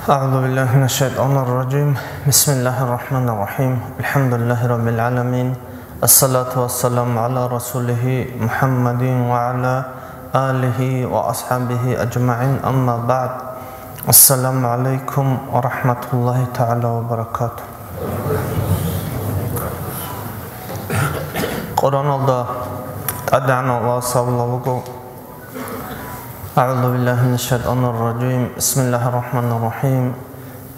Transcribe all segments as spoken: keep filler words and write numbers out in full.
أعوذ بالله من الشيطان الرجيم. بسم الله الرحمن الرحيم. الحمد لله رب العالمين. الصلاة والسلام على رسوله محمد وعلى آله وأصحابه أجمعين. أما بعد. السلام عليكم ورحمة الله تعالى وبركاته. Къуръаналда тӀадегӀанав Аллагьас абулеб буго, أعوذ بالله من الشيطان الرجيم. بسم الله الرحمن الرحيم.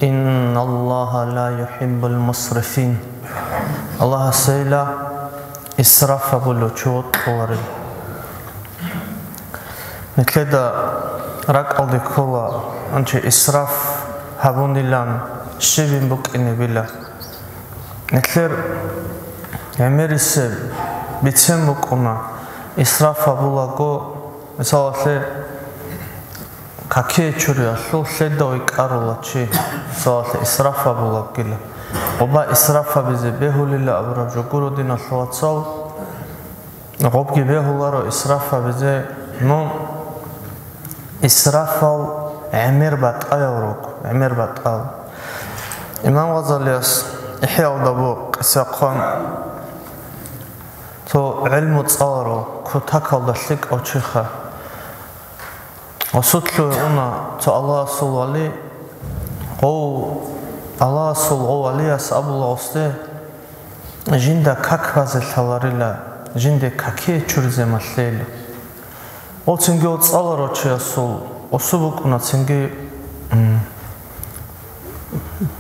إن الله لا يحب المسرفين. Аллагьасейила исраф гьабулев чи вокьуларел. Нилъеда ракӀалде ккола, гьанже исраф гьабунилан щибин букӀинебила. Нилъер гӀемерисеб бицен букӀуна, исраф гьабулаго, мисалалъе, какие чуриялъул лъеда векӀарула чи, мисалалъе, исраф гьабулагила. Гъоба исраф гьабизе бегьулила абураб жо гуро, диналъул вацал. Гъобги бегьуларо исраф гьабизе, ну, исрафал гӀемер батӀаял руго, гӀемер батӀал. Имам Гъазалияс ИхӀяалда бу къисахъан, цо гӀилму цӀаларо, кутакалда лъикӀав чиха. Гъосулъе уна цо Аллагьасул вали, гъов, Аллагьасул гъов валияс абула гъосде, жинда как базе лъаларила, жинде какие чуризе малъейила. О, цинги о цӀаларав чиясул осу букӀуна, цинги, м,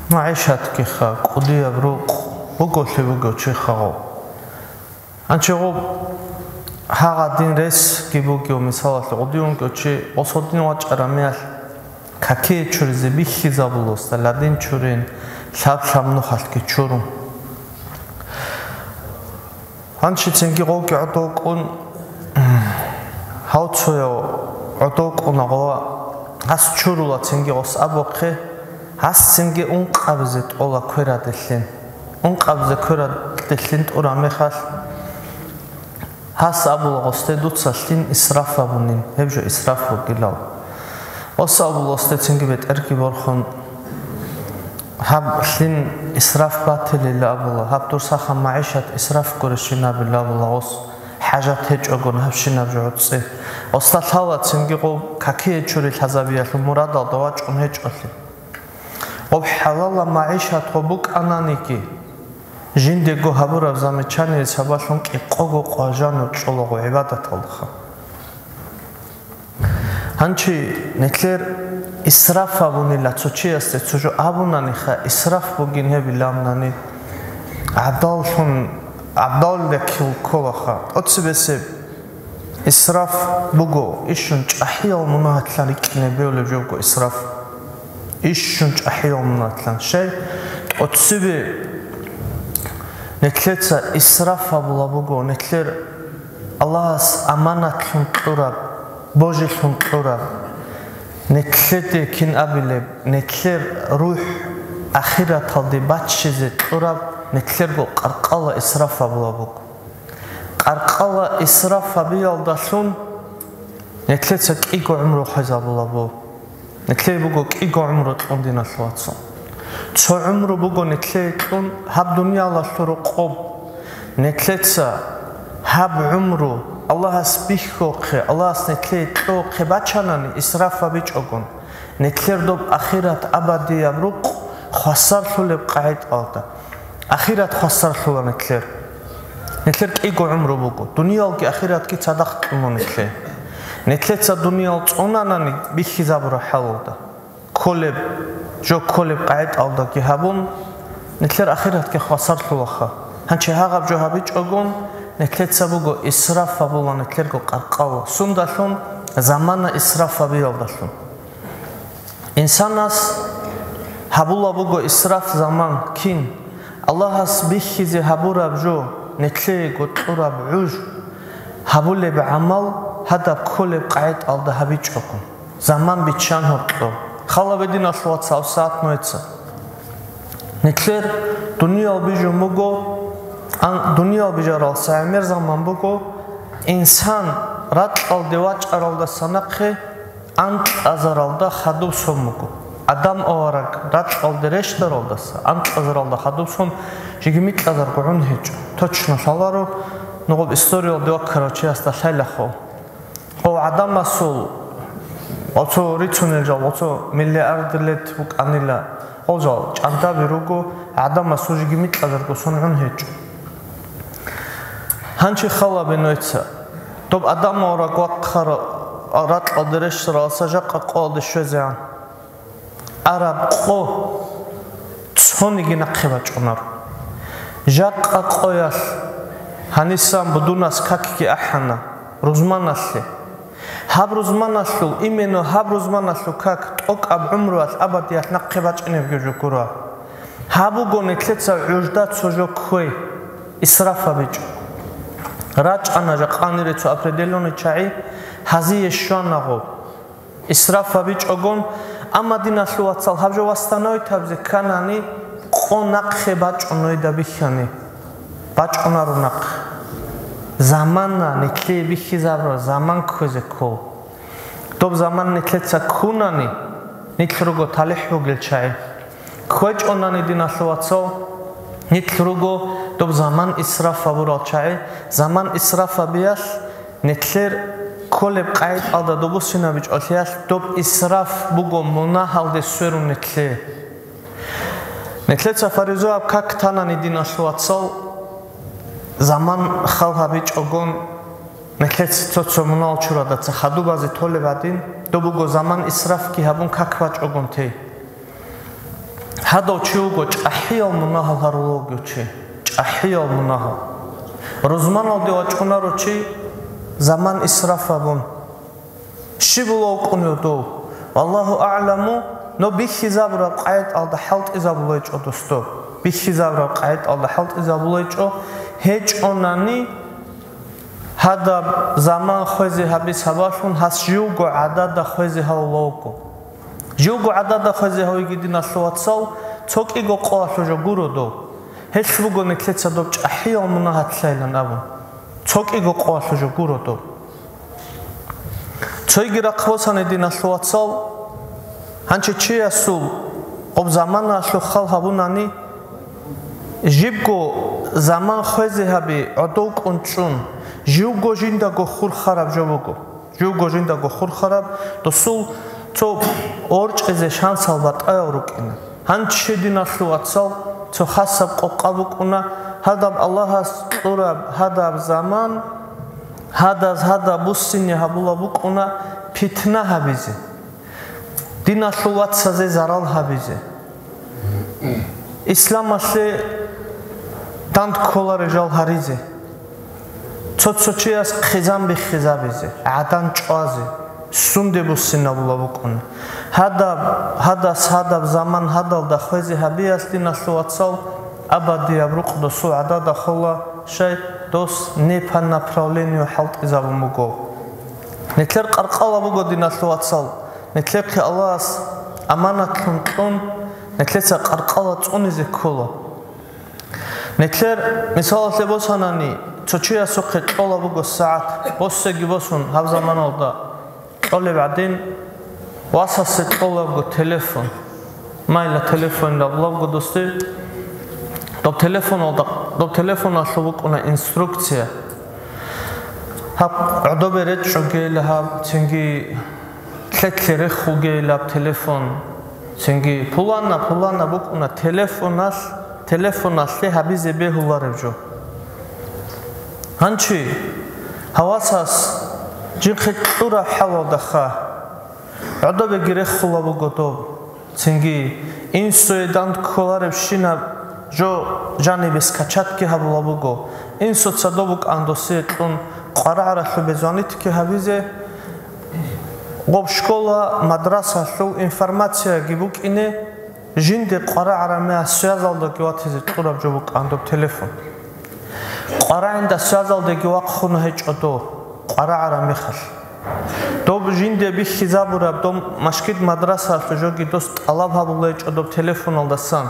магӀишатгиха, кӀудияб рукъ буголъи буго чиха гъо. Гьанчи гъо гьагъадин ресги бугев, мисалалъе, гъудиюнго чи осодин вачӀараб меялъ, какие чуризе бихьизабулосда, ладин чурин, лъаб-лъаб нухалъги чурун. Гьанчи цинги гъовги гӀодов кӀун, гьав цояв гӀодов кӀуна гъова, гьас чурула цинги гъос абухъе, гьас цинги ункъабизе тӀола квераделъин. Ункъабизе квераделъин тӀураб мехалъ, гьас абула гъосде, дуца лъин исраф абунин, гьеб жо исраф бугилал. Гъос абула гъосде цинги бетӀерги борхун, гьаб лъин исраф батилила абула, гьаб дур сахаб магӀишат исраф гурищинабила абула гъос, хӀажат гьечӀогун гьабщинаб жо гӀуцӀи. Гъосда лъала цинги гъов какие чури лъазабиялъул мурадалда вачӀун гьечӀолъи. Гъоб хӀалалаб магӀишат гъо букӀананиги, жиндего гьабураб замечание сабаблъун кӀикъого къважанав чӀолаго гӀибадаталдаха. Гьанчи нилъер исраф абунила цо чиясде цо жо абунаниха, исраф бугин гьеб иламнани, гӀадаллъун, гӀадаллъун кколаха. Оцебесеб исраф буго, ишун чӀахӀиял мунагьалъан рикӀкӀине бевлеб жо буго исраф. Ишун чӀахӀиял мунагьалъан. Щай? Оцебе нилъеца исраф абула буго, нилъер Аллагьас аманатлъун кьураб, божилъун кьураб, нилъеде кин абилеб, нилъер рухӀ ахираталде баччизе кьураб, нилъерго къаркъала исраф абула буго. Къаркъала исраф гьабиялдалъун нилъеца кӀиго гӀумру хвезабула буго. Нилъее буго кӀиго гӀумру кьун, диналъул вацал. Цо гӀумру буго нилъее кьун гьаб дуниялалъул рокъоб. Нилъеца гьаб гӀумру Аллагьас бихьухъе, Аллагьас нилъее кьохъе бачанани исраф гьабичӀогун, нилъер доб ахират абадияб рукъ хвасарлъулеб къагӀидалда. Ахират хвасарлъула нилъер. Нилъер кӀиго гӀумру буго. Дуниялги ахиратги цадахъ кьуна нилъее. Нилъеца дуниял цӀунанани бихьизабураб хӀалалда, кколеб, жо кколеб къагӀидалдаги гьабун, нилъер ахиратги хвасарлъулаха. Гьанчи гьагъаб жо гьабичӀогун, нилъеца буго исраф гьабула нилъерго къаркъала. Сундалъун? Замана исраф гьабиялдалъун. Инсанас гьабула буго исраф заман кин? Аллагьас бихьизе гьабураб жо, нилъеего кьураб гӀуж, гьабулеб гӀамал гьадаб кколеб къагӀидалда гьабичӀого. Заман биччан гьоркьоб. Хала бединалъ вацал сагӀат нугьеца. Нилъер дуниял бижун буго, ан-, дуниял бижаралса гӀемер заман буго, инсан ракьалде вачӀаралдаса нахъе анкьазаралда хадуб сон буго. Адам авараг ракьалде рещтӀаралдаса анкьазаралда хадуб сон жеги микьазарго гӀун гьечӀо. Точно лъаларо, нугъаб историялде ваккарав чиясда лъайлахъо. Гъов гӀадамасул, оцо рицунел жал, оцо миллиард лет букӀанила, гъол жал чӀандаби руго, гӀадамасул жеги микьазарго сон гӀун гьечӀо. Гьанчи халабе нойца, доб Адам авараг вахъараб ракьалде рещтӀаралдаса жакъа къоялде щвезегӀан. Араб къо цониги нахъе бачӀунаро. Жакъа къоялъ гьанисан будунас какги ахӀана, рузманалъе. Гьаб рузманалъул, именно гьаб рузманалъул как тӀокӀаб гӀумруялъ абадиялъ нахъе бачӀинебги жо гуро. Гьаб буго нилъеца гӀужда цо жо кквей, исраф гьабичӀо. РачӀана жакъанире цо определённый чагӀи, гьазие щвана гъоб. Исраф гьабичӀогон, амма, диналъул вацал, гьаб жо восстановить гьабизе кканани, къо нахъе бачӀун нойда бихьани. БачӀунаро нахъ. Замана, нилъее бихьизабураб заман кквезе ккол. Доб заман нилъеца ккунани, нилъ руго талихӀ бугел чагӀи. КквечӀонани, диналъул вацал, нилъ руго доб заман исраф гьабурал чагӀи. Заман исраф гьабиялъ, нилъер кколеб къагӀидалда доб буссинабичӀолъиялъ доб исраф буго мунагьалде сверун нилъее. Нилъеца фаризояб как танани, диналъул вацал, заман хал гьабичӀогон, нилъеца цо-цо мунагьал чурадаца хадубазе толеб гӀадин, доб буго заман исрафги гьабун как бачӀогон тей. Гьадав чи вуго чӀахӀиял мунагьал гьарулев вугев чи, чӀахӀиял мунагьал. Рузманалде вачӀунаро чи заман исраф гьабун. Щиб була вукӀунев дов? Валлагьу аъламу, но бихьизабураб къагӀидалда хӀалтӀизабулайчӀо, досдо. Бихьизабураб къагӀидалда хӀалтӀизабулайчӀо, гьечӀонани гьадаб заман хвезе гьабиз гьабалъун гьас живго гӀадада хвезе гьавулавго. Живго гӀадада хвезе гьавиги, диналъул вацал, цо кӀиго къоялъул жо гуро дов. Гьелъ буго нилъеца доб чӀахӀиял мунагьалъайилан абун. Цо кӀиго къоялъул жо гуро доб. Цойги рахъ босани, диналъул вацал, гьанчи чиясул гъоб заманалъул хал гьабунани, жибго заман хвезе гьаби гӀодов кӀун чӀун, живго жиндаго хурхараб жо буго. Живго жиндаго хурхараб, досул цо орчӀизе шансал батӀаял рукӀина. Гьанчи, диналъул вацал, цо хасаб къокъа букӀуна, гьадаб Аллагьас кьураб гьадаб заман, гьадаз гьадаб буссине гьабула букӀуна питна гьабизе, диналъул вацазе зарал гьабизе, исламалъе данд кколарел жал гьаризе, цо-цо чияс хъизан биххизабизе, гӀадан чӀвазе, сунде буссинабула букӀуна. Гьадаб, гьадас гьадаб заман гьадалда хвезе гьабиялъ, диналъул вацал, абадияб рукъ досул гӀадада хола, щай дос не по направлению хӀалтӀизабун буго. Нилъер къаркъала буго, диналъул вацал, нилъехъе Аллагьас аманатлъун кьун, нилъеца къаркъала цӀунизе ккола. Нилъер, мисалалъе босанани, цо чиясухъе кьола буго сагӀат, босеги босун гьаб заманалда кьолеб гӀадин, васасе кьола буго телефон. Майла телефон абулабго досде, доб телефоналда, доб телефоналъул букӀуна инструкция. Гьаб гӀодобе речӀчӀогейила гьаб, цинги лъетлъи рехугейилаб телефон, цинги пулана, пулана букӀуна телефоналъ, телефоналъе гьабизе бегьулареб жо. Гьанчи гьавасас жинхъе кьураб хӀалалдаха гӀодобеги рехула буго доб. Цинги инсуе данд кколаребщинаб жо жанибе скачатги гьабула буго. Инсуца доб букӀан досие кьун къварагӀаралъубе звонитги гьабизе, гъоб школа, мадрасалъул информацияги букӀине, жинде къварагӀараб мехалъ связалдаги ватизе кьураб жо букӀан доб телефон. КъварагӀинда связалдеги вахъуна гьечӀо дов, къварагӀараб мехалъ. Доб жинде бихьизабураб доб машгид-мадрасалъул жоги дос тӀалаб гьабулейчӀо доб телефоналдасан.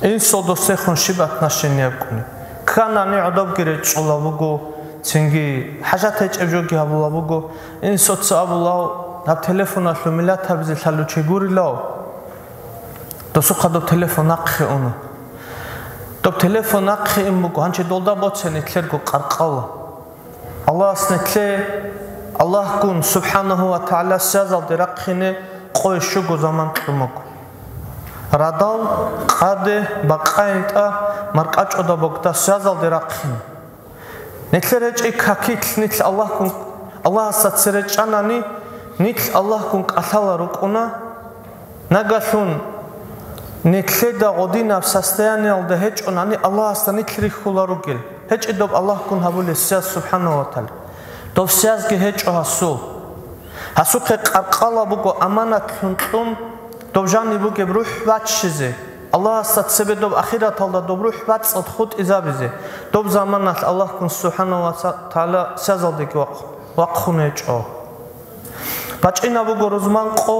Инсул досехун щиб отношение букӀуни? Кканани гӀодобги речӀчӀула буго, цинги хӀажат гьечӀеб жоги гьабула буго. Инсуца абулав, гьаб телефоналъул миллат гьабизе лъалучи гурилав? Досухъа доб телефон нахъе уна. Доб телефон нахъе ин буго, гьанчи долда боце нилъерго къаркъала. Аллагьас нилъе, Аллагьгун, субхӀанагьу ва тагӀала, связалде рахъине къое щуго заман кьун буго. Радал, къаде, бакъайин тӀа, маркӀачӀода богда связалде рахъине. Нилъер гьечӀи какилъ нилъ Аллагьгун, Аллагьасда цере чӀанани, нилъ Аллагьгун кӀалъала рукӀуна. Нагалъун нилъеда гъодинаб состояниялда гьечӀонани Аллагьасда нилъ рихьула ругел, гьечӀи доб Аллагьгун гьабулеб связ, субхӀанагьу ва тагӀала. Доб связги гьечӀо гьасул. Гьасухъе къаркъала буго аманатлъун кьун, доб жаниб бугеб рухӀ баччизе, Аллагьасда цебе доб ахираталда доб рухӀ бацӀцӀад хутӀизабизе, доб заманалъ Аллагьгун субхӀанагьу ва тагӀала связалдеги вахъ-, вахъун гьечӀо. БачӀина буго рузман къо,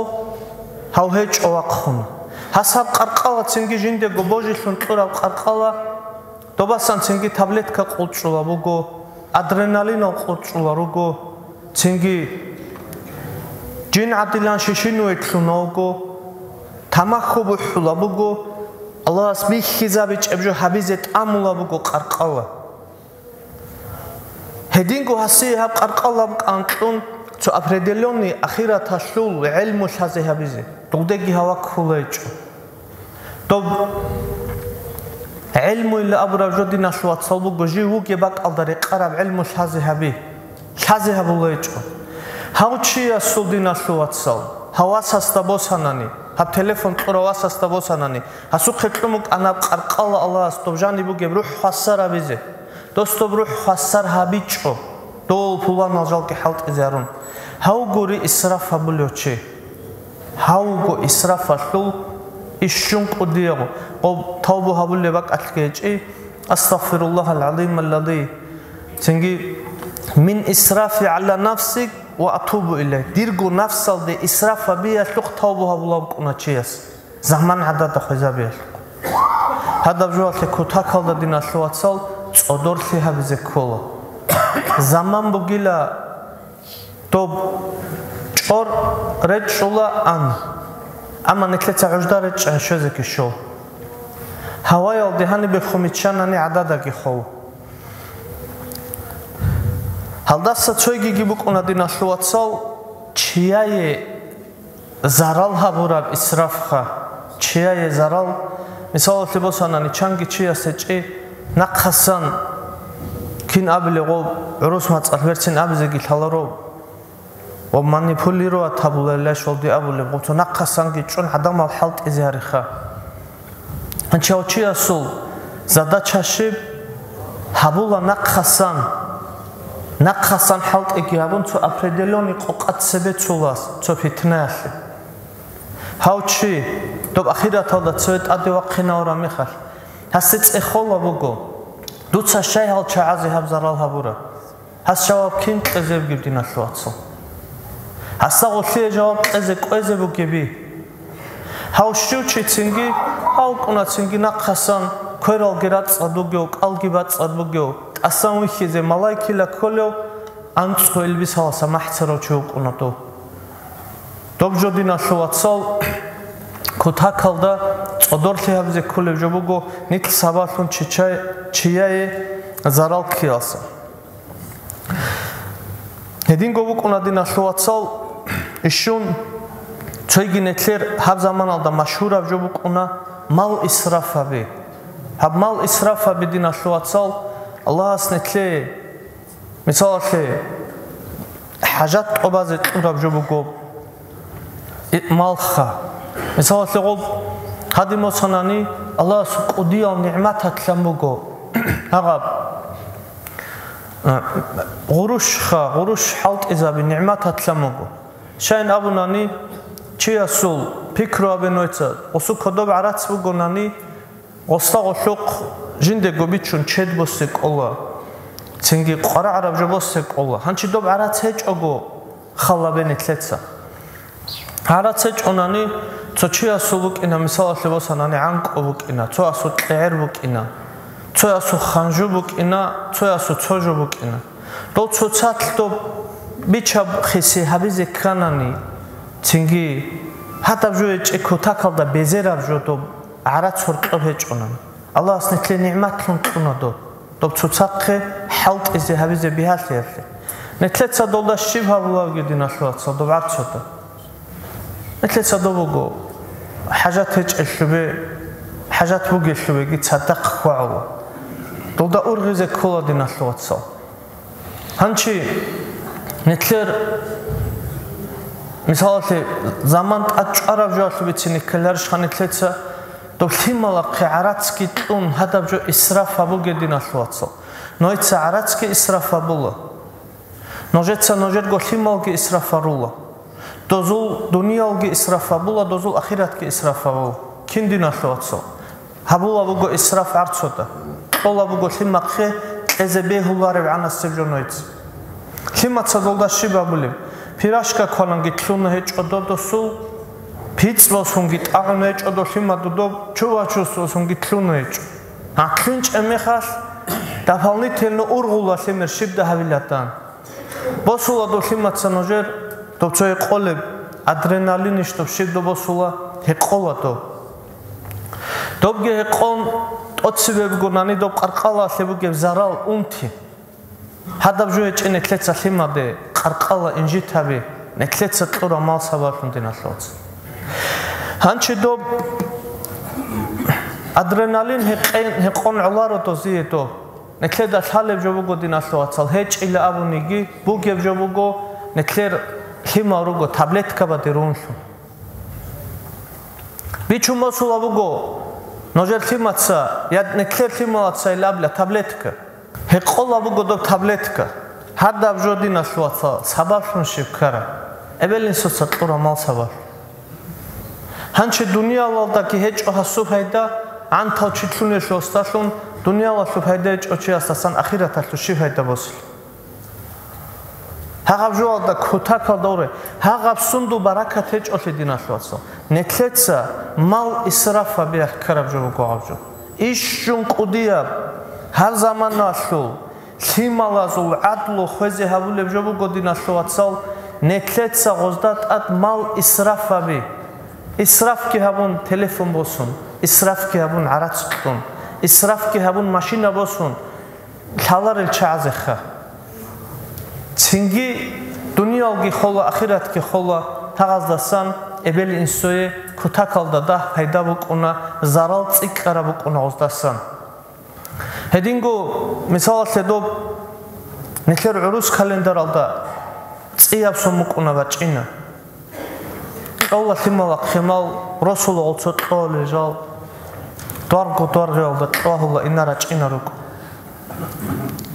гьав гьечӀо вахъун. Гьас гьаб къаркъала цинги жиндего божилъун кьураб къаркъала, добасан цинги таблетка къулчӀула буго, адреналинал къулчӀула руго, цинги жин гӀадилан шишинуе лъуна вуго, тамахьу бухӀула буго, Аллагьас бихьизабичӀеб жо гьабизе тӀамула буго къаркъала. Гьединго гьасие гьаб къаркъалаб кӀанкьун цо определённый ахираталъул гӀелму лъазе гьабизе, дугъдеги гьава кколайчӀо. Доб гӀелмуйилла абураб жо, диналъул вацал, буго жив вугеб бакӀалда рекъараб гӀелму лъазе гьаби. Лъазе гьабулайчӀо. Гьав чиясул, диналъул вацал, гьав васасда босанани, гьаб телефон кьурав васасда босанани, гьасухъе кьун букӀанаб къаркъала Аллагьас доб жаниб бугеб рухӀ хвасар гьабизе. Дос доб рухӀ хвасар гьабичӀо, дов пуланал жалги хӀалтӀизе гьарун. Гьав гури исраф гьабулев чи. Гьав вуго исрафалъул ишщун кӀудиягъо, гъоб тавбу гьабулеб бакӀалъги гьечӀи, астагъфируллагьал гӀазималлади. Цинги, мин исрафи гӀала нафсик ва атубу илай. Дирго нафсалде исраф гьабиялъухъ тавбу гьабулаб кӀуна чияс. Заман гӀадада хвезабиялъухъ. Гьадаб жоялъе кутакалда, диналъул вацал, цӀодорлъи гьабизе ккола. Заман бугила доб чӀор речӀчӀула ан, амма нилъеца гӀужда речӀчӀан щвезеги щол. Гьаваялде гьанибехун биччанани гӀададаги хов. Гьалдаса цойгиги букӀуна, диналъул вацал, чияе зарал гьабураб исрафха, чияе зарал, мисалалъе босанани, чанги чияс гьечӀи нахъасан, кин абилеб гъоб, гӀурус мацӀалъ берцин абизеги лъаларо, ва манипулировать гьабуларилан щолди абулеб гъоб, цо нахъасанги чӀун гӀадамал хӀалтӀизе гьариха. Гьанчав чиясул задача щиб? Гьабула нахъасан, нахъасан хӀалтӀиги гьабун, цо определённый къокъа цебе цулас, цо питнаялъе. Гьав чи, доб ахираталда цеве тӀаде вахъинавураб мехалъ, гьасде цӀехола буго, дуца щай гьал чагӀазе гьаб зарал гьабураб? Гьас жаваб кин кьезе бугеб, диналъул вацал? Гьасда гъолъие жаваб кьезе кӀвезе бугеби? Гьав щив чи цинги, гьав вукӀуна цинги нахъасан, квералги рацӀцӀад бугев, кӀалги бацӀцӀад бугев, тӀасан вихьизе малайкила кколев, анцӀго илбисаласа махӀцарав чи вукӀуна дов. Доб жо, диналъул вацал, кутакалда цӀодорлъи гьабизе кколеб жо буго, нилъ сабаблъун чичай-, чияе зарал ккиялса. Гьединго букӀуна, диналъул вацал, ишшун цойги нилъер гьаб заманалда машгьураб жо букӀуна мал исраф гьаби. Гьаб мал исраф гьаби, диналъул вацал, Аллагьас нилъее, мисалалъе, хӀажат тӀубазе кьураб жо буго, и, малха. Мисалалъе, гъоб гьадин босанани, Аллагьасул кӀудиял нигӀмататлъан буго. Гьагъаб, а, гъурущха, гъурущ хӀалтӀизаби нигӀмататлъан буго. Щайин абунани, чиясул пикру абе нойца, гъусу кодоб гӀарац бугонани, гъосда гъолъухъ жиндего бичун чед босе кӀола, цинги къварагӀараб жо босе кӀола. Гьанчи доб гӀарац гьечӀого, халабе нилъеца. ГӀарац гьечӀонани, цо чиясул букӀина, мисалалъе босанани, гӀанкӀу букӀина, цоясул кьегӀер букӀина, цоясул ханжу букӀина, цоясул цо жо букӀина. Дол цоцалъ доб бичаб хиси гьабизе кканани, цинги Гьадаб жо гьечӀеб кутакалда безераб жо доб гӀарац гьоркьоб гьечӀони. Аллагьас нилъее нигӀматлъун кьуна доб, доб цоцахъе хӀалтӀизе гьабизе бигьалъиялъе. Нилъеца долда щиб гьабулебги, диналъул вацал, доб гӀарцуда? Нилъеца доб буго, хӀажат гьечӀелъубе, хӀажат бугелъубеги цадахъ хьвагӀула. Долда ургъизе ккола, диналъул вацал. Гьанчи нилъер, мисалалъе, заман тӀад чӀвараб жоялъуб бицине ккеларищха нилъеца, доб лъималахъе гӀарацги кьун гьадаб жо исраф гьабуге, диналъул вацал. Нужеца гӀарацги исраф гьабула. Нужеца нужерго лъималги исраф гьарула. Дозул дуниялги исраф гьабула, дозул ахиратги исраф гьабула. Кин, диналъул вацал? Гьабулеб буго исраф гӀарцуда. Кьолеб буго лъимахъе кьезе бегьулареб гӀанасеб жо нужеца. Лъимаца долда щиб гьабулеб? Пирашка квананги лъуна гьечӀо додосул, пицӀ босунги тӀагӀун гьечӀо до лъима додоб, чувачусосунги лъуна гьечӀо. ГьакӀлъинчӀеб мехалъ, дополнительно ургъула лъимер щибда гьавилатан. Босула доб лъимаца нужер, доб цо гьекъолеб, адреналинищ доб щиб доб босула, гьекъола доб. Добги гьекъон, тӀоцебе бугонани доб къаркъалалъе бугеб зарал, унти. Гьадаб жо гьечӀеб нилъеца лъимаде къаркъала инжит гьаби, нилъеца кьураб мал сабаблъун, диналъул вацал. Гьанчи доб адреналин гьекъен-, гьекъон гӀоларо дозие доб. Нилъеда лъалеб жо буго, диналъул вацал, гьечӀила абуниги, бугеб жо буго, нилъер лъимал руго таблеткабаде рунлъун. Бичун босулеб буго нужер лъимаца, я нилъер лъималаца ил абила таблетка. Гьекъолеб буго доб таблетка. Гьадаб жо, диналъул вацал, сабаблъун щиб ккараб? Эбел-инсуца кьураб мал сабаблъун. Гьанчи дуниялалдаги гьечӀо гьасул пайда, гӀантал чи лъунелъул гьасдалъун, дуниялалъул пайда гьечӀо чиясдасан ахираталъул щиб пайда босила? Гьагъаб жоялда кутакалда уре, гьагъаб сундул баракат гьечӀолъи, диналъул вацал. Нилъеца мал исраф гьабиялъ ккараб жо буго гьаб жо. Ишжун кӀудияб гьаб заманалъул лъималазул гӀадлу хвезе гьабулеб жо буго, диналъул вацал, нилъеца гъозда тӀад мал исраф гьаби. Исрафги гьабун телефон босун, исрафги гьабун гӀарац кьун, исрафги гьабун машина босун, лъаларел чагӀазеха. Цинги дуниялги хола, ахиратги хола, гьагъаздасан эбел-инсуе кутакалда дагь пайда букӀуна, зарал цӀикӀкӀараб букӀуна гъоздасан. Гьединго, мисалалъе, доб нилъер гӀурус календаралда цӀияб сон букӀуна бачӀина. Кьола лъималахъе мал, росула гъолцо кьолел жал, дворго-дворгоялда кьвагьула, инар рачӀина рукӀ.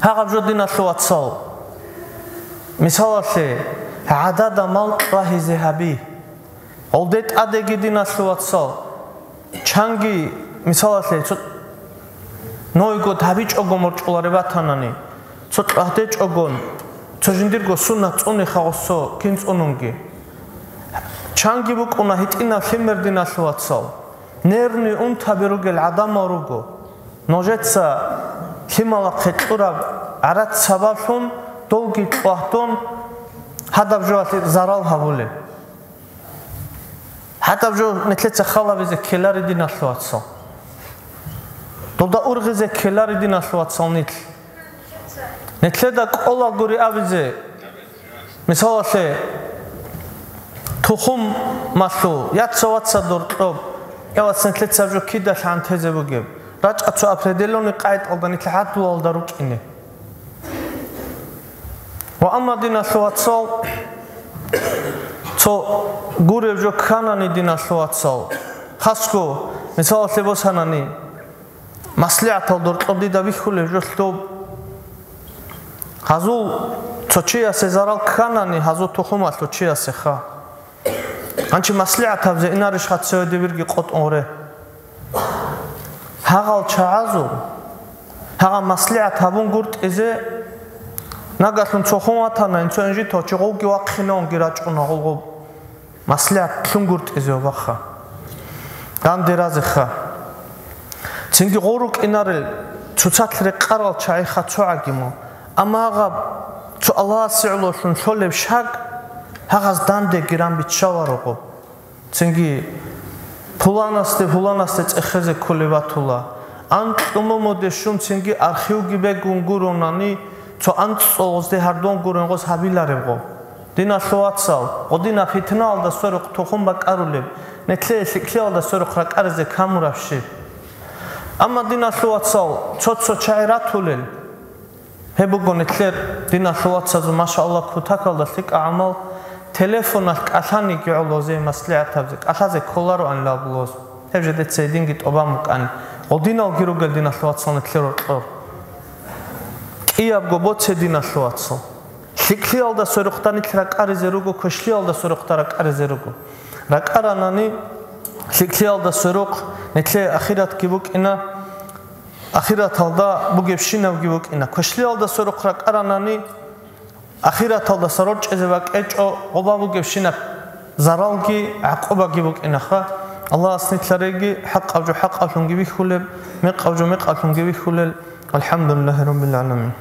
Гьагъаб жо, диналъул вацал, мисалалъе, гӀадада мал кьвагьизе гьаби. Гъолде тӀадеги, диналъул вацал, чанги, мисалалъе, цо нойго гьабичӀого морчӀулареб батанани, цо кьвагьдечӀогон, цо жиндирго суннат цӀунеха гъосо кин цӀунунги. Чанги букӀуна гьитӀинаб лъимер, диналъул вацал, нервный унтаби ругел гӀадамал руго. Нужеца лъималахъе кьураб гӀарац сабаблъун долги кьвагьдун гьадаб жоялъе зарал гьабулеб. Гьадаб жо нилъеца халабизе ккелари, диналъул вацал. Долда ургъизе ккелари, диналъул вацал, нилъ. Нилъеда кӀола гури абизе, мисалалъе, тухумалъул, яца-ваца доркьоб, я вац, нилъеца жо кидалъ гӀантезе бугеб, рачӀа цо определённый къайдалда нилъ гӀадлуялда рукӀине. Ва амма, диналъул вацал, цо гуреб жо кканани, диналъул вацал, хасго, мисалалъе босанани, маслигӀатал доркьоб дида бихьулеб жо лъоб. Гьазул цо чиясе зарал кканани, гьазул тухумалъул чиясеха. Гьанчи маслигӀат гьабзе инарищха цеве дибирги къотӀун гъуре? Гьагъал чагӀазул, гьагъа маслигӀат гьабун гуртӀизе, нагагьлъун цо хун ватана, инцо инжитав чи гъовги вахъинавунги рачӀуна гъолгъоб. МаслигӀат лъун гуртӀизе вабаха. Данде разеха. Цинги гъов рукӀинарел цоцалъ рекъарал чагӀиха цо гӀагиму. Амма гьагъаб цо Аллагьасе гӀололъун лъолеб шаг гьагъаз дандеги ран биччаларо гъоб. Цинги пуланасде, пуланасде цӀехезе кколеб батула. Анкьумумуде щун цинги архивги бегун гуронани, цо анцӀцӀогъозде гьардон гурен гъоз гьабилареб гъо. Диналъул вацал, гъодинаб фитнаялда сверухъ тухум бакӀарулеб, нетлъее лъикӀлъиялда сверухъ ракӀаризе камураб щиб? Амма диналъул вацал, цо-цо чагӀи ратулел. Гьеб буго нилъер диналъул вацазул, машаллагь, кутакалда лъикӀа гӀамал, телефоналъ кӀалъаниги гӀолозе маслигӀатабзе, кӀалъазе кколароан лабулоз. Гьеб жо деца гьединги тӀубан букӀани, гъодиналги ругел диналъул вацал нилъер гьоркьор. КӀиябго боце диналъул вацал. ЛъикӀлъиялда сверухъда нилъ ракӀаризе руго, квешлъиялда сверухъда ракӀаризе руго. РакӀаранани лъикӀлъиялда сверухъ нилъее ахиратги букӀина, ахираталда бугебщинабги букӀина. Квешлъиялда сверухъ ракӀаранани, ахираталдаса рорчӀезе бакӀечӀо, гъоба бугебщинаб заралги гӀакъубаги букӀинаха. Аллагьас нилъареги хӀакъаб жо хӀакъаблъунги бихьулеб, мекъаб жо мекъаблъунги бихьулел. АлхӀамдулиллагьи раббил гӀаламин.